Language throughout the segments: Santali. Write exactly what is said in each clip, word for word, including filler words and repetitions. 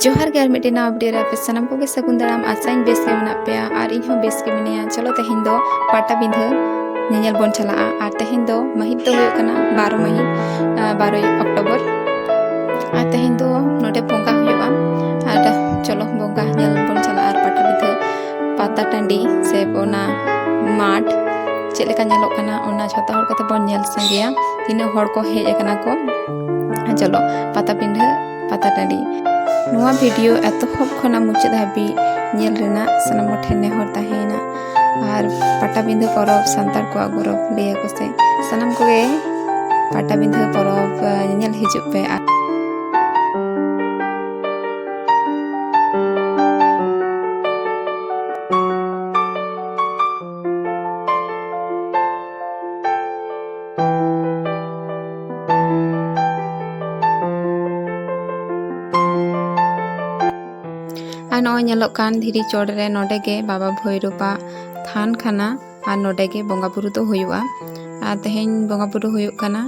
ᱡᱚᱦᱟᱨ ᱜᱮ ᱟᱨ ᱢᱤᱫᱴᱮᱱ ᱱᱟᱣᱟ ᱵᱷᱤᱰᱤᱭᱳ ᱨᱮ ᱟᱯᱮ ᱥᱟᱱᱟᱢ ᱠᱚᱜᱮ ᱥᱟᱹᱜᱩᱱ ᱫᱟᱨᱟᱢ᱾ ᱟᱥᱟᱧ ᱵᱮᱥ ᱜᱮ ᱢᱮᱱᱟᱜ ᱯᱮᱭᱟ ᱟᱨ ᱤᱧ ᱦᱚᱸ ᱵᱮᱥ ᱜᱮ ᱢᱤᱱᱟᱹᱧᱟ᱾ ᱪᱚᱞᱚ ᱛᱮᱦᱮᱧ ᱫᱚ ᱯᱟᱴᱟᱵᱤᱸᱫᱷᱟᱹ ᱧᱮᱧᱮᱞ ᱵᱚᱱ ᱪᱟᱞᱟᱜᱼᱟ᱾ ᱟᱨ ᱛᱮᱦᱮᱧ ᱫᱚ ᱢᱟᱹᱦᱤᱛ ᱫᱚ ᱦᱩᱭᱩᱜ ᱠᱟᱱᱟ ᱵᱟᱨᱚ ᱢᱟᱹᱦᱤᱛ, ᱟᱨ ᱵᱟᱨᱚᱭ ᱚᱠᱴᱳᱵᱚᱨ᱾ ᱟᱨ ᱛᱮᱦᱮᱧ ᱫᱚ ᱱᱚᱰᱮ ᱵᱚᱸᱜᱟ ᱦᱩᱭᱩᱜᱼᱟ᱾ ᱟᱨ ᱪᱚᱞᱚ ᱵᱚᱸᱜᱟ ᱧᱮᱞ ᱵᱚᱱ ᱪᱟᱞᱟᱜᱼᱟ᱾ ᱟᱨ ᱯᱟᱴᱟᱵᱤᱸᱫᱷᱟᱹ ᱯᱟᱛᱟ ᱴᱟᱺᱰᱤ ᱥᱮ ᱚᱱᱟ ᱢᱟᱴᱷ ᱪᱮᱫ ᱞᱮᱠᱟ ᱧᱮᱞᱚᱜ ᱠᱟᱱᱟ, ᱚᱱᱟ ᱡᱷᱚᱛᱚ ᱦᱚᱲ ᱠᱟᱛᱮ ᱵᱚᱱ ᱧᱮᱞ ᱥᱟᱸᱜᱮᱭᱟ᱾ ᱛᱤᱱᱟᱹᱜ ᱦᱚᱲ ᱠᱚ ᱦᱮᱡ ᱟᱠᱟᱱᱟ ᱠᱚ᱾ ᱪᱚᱞᱚ ᱯᱟᱛᱟᱵᱤᱸᱫᱷᱟᱹ ᱯᱟᱛᱟ ᱴᱟᱺᱰᱤ᱾ ᱱᱚᱣᱟ ᱵᱷᱤᱰᱤᱭᱳ ᱮᱛᱚᱦᱚᱵ ᱠᱷᱚᱱᱟᱜ ᱢᱩᱪᱟᱹᱫ ᱦᱟᱹᱵᱤᱡ ᱧᱮᱞ ᱨᱮᱱᱟᱜ ᱥᱟᱱᱟᱢ ᱦᱚᱲ ᱴᱷᱮᱱ ᱱᱮᱦᱚᱨ ᱛᱟᱦᱮᱸᱭᱮᱱᱟ᱾ ᱟᱨ ᱯᱟᱴᱟᱵᱤᱸᱫᱷᱟᱹ ᱯᱚᱨᱚᱵᱽ ᱥᱟᱱᱛᱟᱲ ᱠᱚᱣᱟᱜ ᱜᱚᱨᱚᱵᱽ ᱞᱟᱹᱭᱟᱠᱚ ᱥᱮ, ᱥᱟᱱᱟᱢ ᱠᱚᱜᱮ ᱯᱟᱴᱟᱵᱤᱸᱫᱷᱟᱹ ᱯᱚᱨᱚᱵᱽ, ᱮ, ᱧᱮᱧᱮᱞ ᱦᱤᱡᱩᱜ ᱯᱮ᱾ ᱟᱨ ᱟᱨ ᱱᱚᱜᱼᱚᱭ ᱧᱮᱞᱚᱜ ᱠᱟᱱ ᱫᱷᱤᱨᱤ ᱪᱚᱴ ᱨᱮ, ᱱᱚᱰᱮ ᱜᱮ ᱵᱟᱵᱟ ᱵᱷᱳᱭᱨᱳᱵᱟᱜ ᱛᱷᱟᱱ ᱠᱟᱱᱟ᱾ ᱟᱨ ᱱᱚᱰᱮ ᱜᱮ ᱵᱚᱸᱜᱟ ᱵᱩᱨᱩ ᱫᱚ ᱦᱩᱭᱩᱜᱼᱟ᱾ ᱟᱨ ᱛᱮᱦᱮᱧ ᱵᱚᱸᱜᱟ ᱵᱩᱨᱩ ᱦᱩᱭᱩᱜ ᱠᱟᱱᱟ᱾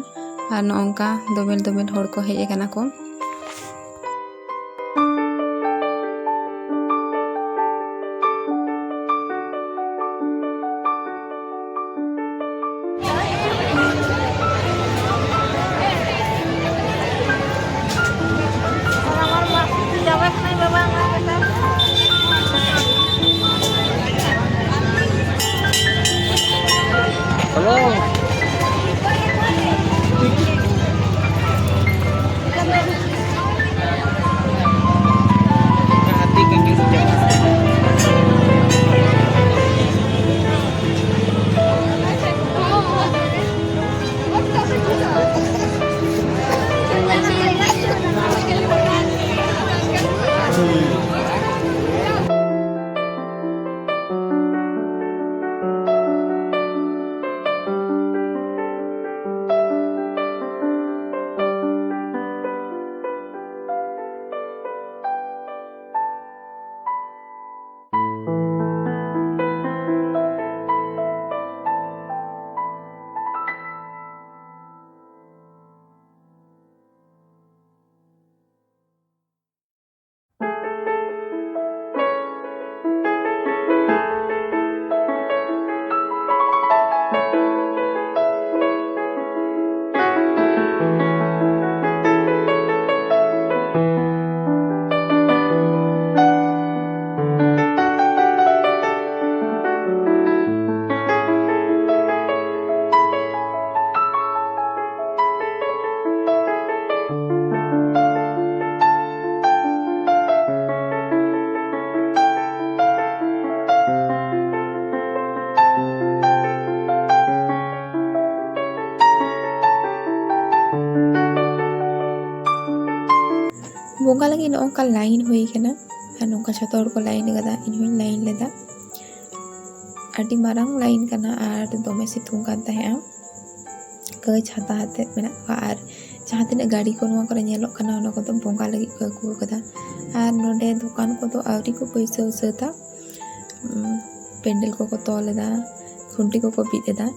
ᱟᱨ ᱱᱚᱜᱼᱚ ᱱᱚᱝᱠᱟ ᱫᱚᱢᱮᱞ ᱫᱚᱢᱮᱞ ᱦᱚᱲ ᱠᱚ ᱦᱮᱡ ᱟᱠᱟᱱᱟ ᱠᱚ᱾ ᱵᱚᱸᱜᱟ ᱞᱟᱹᱜᱤᱫ ᱱᱚᱜᱼᱚ ᱱᱚᱝᱠᱟ line ᱦᱩᱭ ᱠᱟᱱᱟ᱾ ᱟᱨ ᱱᱚᱝᱠᱟ ᱡᱷᱚᱛᱚ ᱦᱚᱲ ᱠᱚ line ᱟᱠᱟᱫᱟ, ᱤᱧ ᱦᱚᱸᱧ line ᱞᱮᱫᱟ᱾ ᱟᱹᱰᱤ ᱢᱟᱨᱟᱝ line ᱠᱟᱱᱟ ᱟᱨ ᱫᱚᱢᱮ ᱥᱤᱛᱩᱝ ᱠᱟᱱ ᱛᱟᱦᱮᱸᱜᱼᱟ᱾ ᱚᱱᱠᱟᱜᱮ ᱪᱷᱟᱛᱟ ᱟᱛᱮᱫ ᱢᱮᱱᱟᱜ ᱠᱚᱣᱟ᱾ ᱟᱨ ᱡᱟᱦᱟᱸ ᱛᱤᱱᱟᱹᱜ ᱜᱟᱹᱰᱤ ᱠᱚ ᱱᱚᱣᱟ ᱠᱚᱨᱮ ᱧᱮᱞᱚᱜ ᱠᱟᱱᱟ, ᱚᱱᱟ ᱠᱚᱫᱚ ᱵᱚᱸᱜᱟ ᱞᱟᱹᱜᱤᱫ ᱠᱚ ᱟᱹᱜᱩ ᱟᱠᱟᱫᱟ᱾ ᱟᱨ ᱱᱚᱰᱮ ᱫᱚᱠᱟᱱ ᱠᱚᱫᱚ ᱟᱹᱣᱨᱤ ᱠᱚ ᱵᱟᱹᱭᱥᱟᱹᱣ ᱥᱟᱹᱛᱟ᱾ ᱩᱸ, ᱯᱮᱱᱰᱮᱞ ᱠᱚᱠᱚ ᱛᱚᱞ ᱮᱫᱟ, ᱠᱷᱩᱱᱴᱤ ᱠᱚᱠᱚ ᱵᱤᱫ ᱮᱫᱟ᱾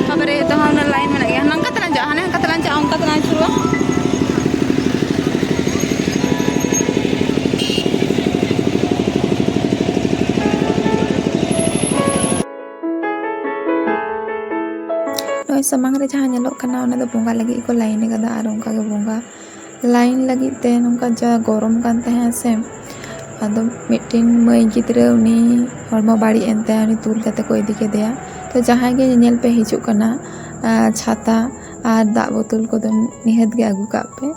ᱛᱟᱯᱚᱨᱮ ᱫᱚᱦᱲᱟ ᱩᱱᱟᱹᱜ line ᱢᱮᱱᱟᱜ ᱜᱮᱭᱟ, ᱱᱚᱝᱠᱟ ᱛᱮᱞᱟᱝ ᱪᱟᱜᱼᱟ, ᱦᱟᱱᱮ ᱦᱟᱱᱠᱟ ᱛᱮᱞᱟᱝ ᱪᱟᱜᱼᱟ, ᱚᱱᱠᱟ ᱛᱮᱞᱟᱝ ᱟᱹᱪᱩᱨᱚᱜᱼᱟ᱾ ᱱᱚᱜᱼᱚᱭ ᱥᱟᱢᱟᱝ ᱨᱮ ᱡᱟᱦᱟᱸ ᱧᱮᱞᱚᱜ ᱠᱟᱱᱟ, ᱚᱱᱟ ᱫᱚ ᱵᱚᱸᱜᱟ ᱞᱟᱹᱜᱤᱫ ᱠᱚ line ᱟᱠᱟᱫᱟ᱾ ᱟᱨ ᱚᱱᱠᱟ ᱜᱮ ᱵᱚᱸᱜᱟ line ᱞᱟᱹᱜᱤᱫ ᱛᱮ ᱱᱚᱝᱠᱟ ᱡᱟ ᱜᱚᱨᱚᱢ ᱠᱟᱱ ᱛᱟᱦᱮᱸᱜᱼᱟ ᱥᱮ, ᱟᱫᱚ ᱢᱤᱫᱴᱮᱱ ᱢᱟᱹᱭ ᱜᱤᱫᱽᱨᱟᱹ, ᱩᱱᱤ ᱦᱚᱲᱢᱚ ᱵᱟᱹᱲᱤᱡ ᱮᱱ ᱛᱟᱭᱟ, ᱩᱱᱤ ᱛᱩᱞ ᱠᱟᱛᱮ ᱠᱚ ᱤᱫᱤ ᱠᱮᱫᱮᱭᱟ᱾ ᱛᱚ ᱡᱟᱦᱟᱸᱭ ᱜᱮ ᱧᱮᱧᱮᱞ ᱯᱮ ᱦᱤᱡᱩᱜ ᱠᱟᱱᱟ, ᱟᱨ ᱪᱷᱟᱛᱟ ᱟᱨ ᱫᱟᱜ ᱵᱳᱛᱳᱞ ᱠᱚᱫᱚ ᱱᱤᱦᱟᱹᱛ ᱜᱮ ᱟᱹᱜᱩ ᱠᱟᱜ ᱯᱮ,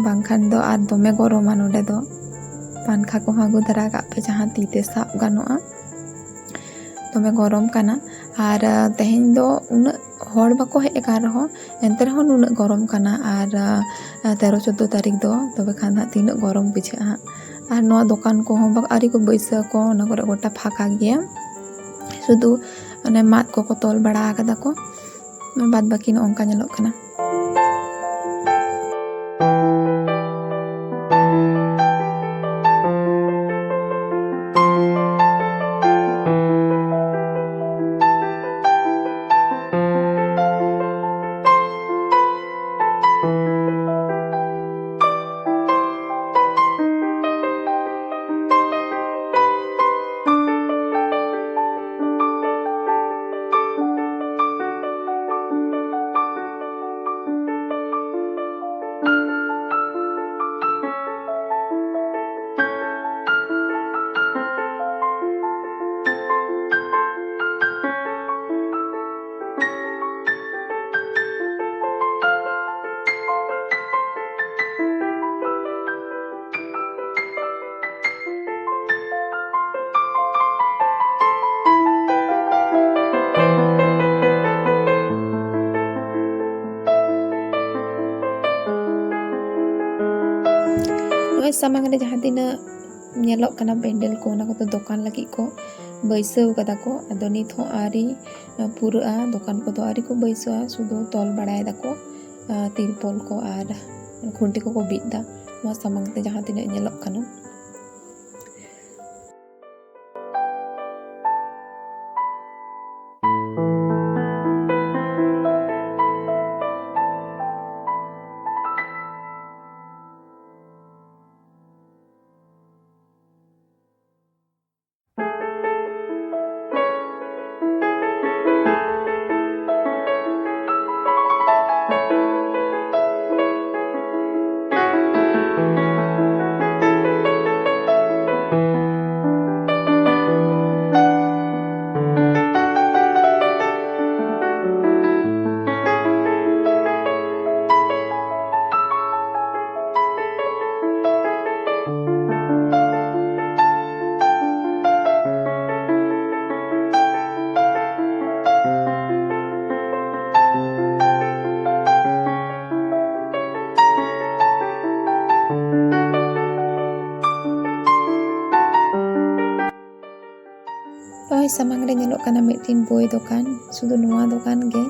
ᱵᱟᱝᱠᱷᱟᱱ ᱫᱚ ᱟᱨ ᱫᱚᱢᱮ ᱜᱚᱨᱚᱢᱟ ᱱᱚᱰᱮ ᱫᱚ᱾ ᱯᱟᱝᱠᱷᱟ ᱠᱚᱦᱚᱸ ᱟᱹᱜᱩ ᱫᱟᱨᱟ ᱠᱟᱜ ᱯᱮ, ᱡᱟᱦᱟᱸ ᱛᱤ ᱛᱮ ᱥᱟᱵ ᱜᱟᱱᱚᱜᱼᱟ᱾ ᱫᱚᱢᱮ ᱜᱚᱨᱚᱢ ᱠᱟᱱᱟ᱾ ᱟᱨ, ᱟ, ᱛᱮᱦᱮᱧ ᱫᱚ ᱩᱱᱟᱹᱜ ᱦᱚᱲ ᱵᱟᱠᱚ ᱦᱮᱡ ᱟᱠᱟᱱ ᱨᱮᱦᱚᱸ, ᱮᱱᱛᱮ ᱨᱮᱦᱚᱸ ᱱᱩᱱᱟᱹᱜ ᱜᱚᱨᱚᱢ ᱠᱟᱱᱟ᱾ ᱟᱨ, ᱟ, ᱛᱮᱨᱚ ᱪᱳᱫᱽᱫᱳ ᱛᱟᱹᱨᱤᱠᱷ ᱫᱚ ᱛᱚᱵᱮ ᱠᱷᱟᱱ ᱦᱟᱸᱜ ᱛᱤᱱᱟᱹᱜ ᱜᱚᱨᱚᱢ ᱵᱩᱡᱷᱟᱹᱜᱼᱟ ᱦᱟᱸᱜ᱾ ᱟᱨ ᱱᱚᱣᱟ ᱫᱚᱠᱟᱱ ᱠᱚᱦᱚᱸ ᱵᱟ-, ᱟᱹᱣᱨᱤ ᱠᱚ ᱵᱟᱹᱭᱥᱟᱹᱣ ᱟᱠᱚ, ᱚᱱᱟ ᱠᱚᱨᱮ ᱜᱚᱴᱟ ᱯᱷᱟᱸᱠᱟ ᱜᱮᱭᱟ, ᱥᱩᱫᱷᱩ ᱚᱱᱮ ᱢᱟᱫ ᱠᱚᱠᱚ ᱛᱚᱞ ᱵᱟᱲᱟ ᱟᱠᱟᱫᱟ ᱠᱚ, ᱵᱟᱫ ᱵᱟᱹᱠᱤ ᱱᱚᱜᱼᱚ ᱱᱚᱝᱠᱟ ᱧᱮᱞᱚᱜ ᱠᱟᱱᱟ᱾ ᱱᱚᱜᱼᱚᱭ ᱥᱟᱢᱟᱝ ᱨᱮ ᱡᱟᱦᱟᱸ ᱛᱤᱱᱟᱹᱜ ᱧᱮᱞᱚᱜ ᱠᱟᱱᱟ ᱯᱮᱱᱰᱮᱞ ᱠᱚ, ᱚᱱᱟ ᱠᱚᱫᱚ ᱫᱚᱠᱟᱱ ᱞᱟᱹᱜᱤᱫ ᱠᱚ ᱵᱟᱹᱭᱥᱟᱹᱣ ᱠᱟᱫᱟ ᱠᱚ᱾ ᱟᱫᱚ ᱱᱤᱛ ᱦᱚᱸ ᱟᱹᱣᱨᱤ ᱯᱩᱨᱟᱹᱜᱼᱟ, ᱫᱚᱠᱟᱱ ᱠᱚᱫᱚ ᱟᱹᱣᱨᱤ ᱠᱚ ᱵᱟᱹᱭᱥᱟᱹᱣᱟ, ᱥᱩᱫᱷᱩ ᱛᱚᱞ ᱵᱟᱲᱟᱭ ᱫᱟᱠᱚ, ᱟᱨ ᱛᱤᱨᱯᱚᱞ ᱠᱚ ᱟᱨ ᱠᱷᱩᱱᱴᱤ ᱠᱚᱠᱚ ᱵᱤᱫ ᱫᱟ᱾ ᱱᱚᱣᱟ ᱥᱟᱢᱟᱝ ᱛᱮ ᱡᱟᱦᱟᱸ ᱛᱤᱱᱟᱹᱜ ᱧᱮᱞᱚᱜ ᱠᱟᱱᱟ, ᱱᱚᱜᱼᱚᱭ ᱥᱟᱢᱟᱝ ᱨᱮ ᱧᱮᱞᱚᱜ ᱠᱟᱱᱟ ᱢᱤᱫᱴᱤᱱ ᱵᱳᱭ ᱫᱚᱠᱟᱱ᱾ ᱥᱩᱫᱷᱩ ᱱᱚᱣᱟ ᱫᱚᱠᱟᱱ ᱜᱮ,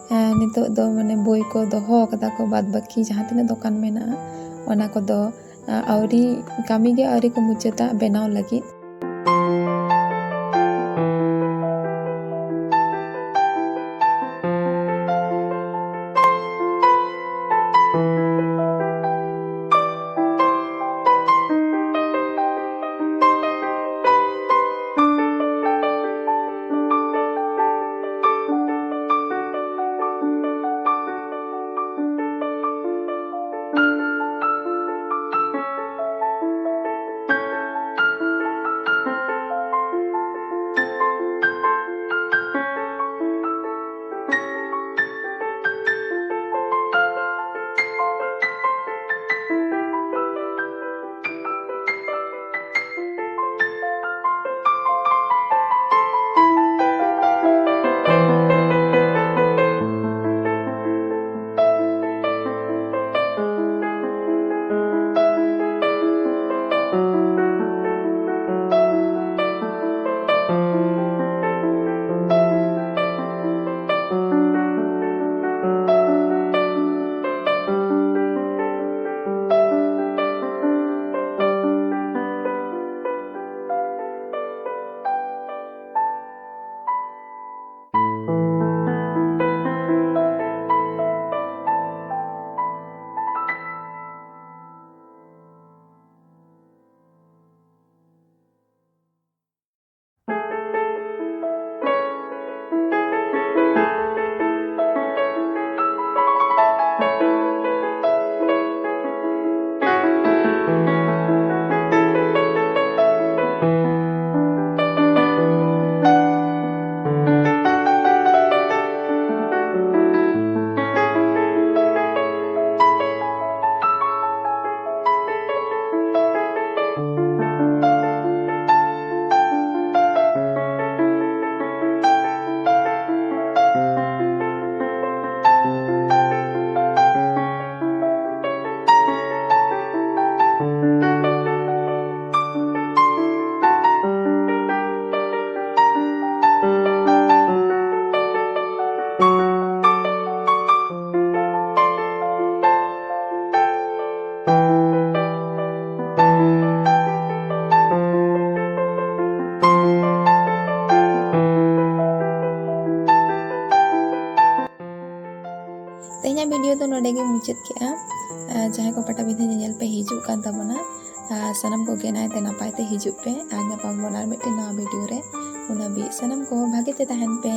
ᱮᱸ, ᱱᱤᱛᱚᱜ ᱫᱚ ᱢᱟᱱᱮ ᱵᱳᱭ ᱠᱚ ᱫᱚᱦᱚ ᱟᱠᱟᱫᱟ ᱠᱚ, ᱵᱟᱫ ᱵᱟᱹᱠᱤ ᱡᱟᱦᱟᱸ ᱛᱤᱱᱟᱹᱜ ᱫᱚᱠᱟᱱ ᱢᱮᱱᱟᱜᱼᱟ, ᱚᱱᱟ ᱠᱚᱫᱚ, ᱮᱸ, ᱟᱹᱣᱨᱤ, ᱠᱟᱹᱢᱤ ᱜᱮ ᱟᱹᱣᱨᱤ ᱠᱚ ᱢᱩᱪᱟᱹᱫᱟ ᱵᱮᱱᱟᱣ ᱞᱟᱹᱜᱤᱫ᱾ ᱵᱷᱤᱰᱤᱭᱳ ᱫᱚ ᱱᱚᱰᱮ ᱜᱮ ᱢᱩᱪᱟᱹᱫ ᱠᱮᱜᱼᱟ᱾ ᱟᱨ ᱡᱟᱦᱟᱸᱭ ᱠᱚ ᱯᱟᱴᱟᱵᱤᱸᱫᱷᱟᱹ ᱧᱮᱧᱮᱞ ᱯᱮ ᱦᱤᱡᱩᱜ ᱠᱟᱱ ᱛᱟᱵᱚᱱᱟ, ᱟᱨ ᱥᱟᱱᱟᱢ ᱠᱚᱜᱮ ᱱᱟᱭᱛᱮ ᱱᱟᱯᱟᱭ ᱛᱮ ᱦᱤᱡᱩᱜ ᱯᱮ, ᱟᱨ ᱧᱟᱯᱟᱢ ᱵᱚᱱ ᱟᱨ ᱢᱤᱫᱴᱮᱱ ᱱᱟᱣᱟ ᱵᱷᱤᱰᱤᱭᱳ ᱨᱮ᱾ ᱚᱱᱟ ᱦᱟᱹᱵᱤᱡ ᱥᱟᱱᱟᱢ ᱠᱚ ᱵᱷᱟᱜᱮ ᱛᱮ ᱛᱟᱦᱮᱱ ᱯᱮ᱾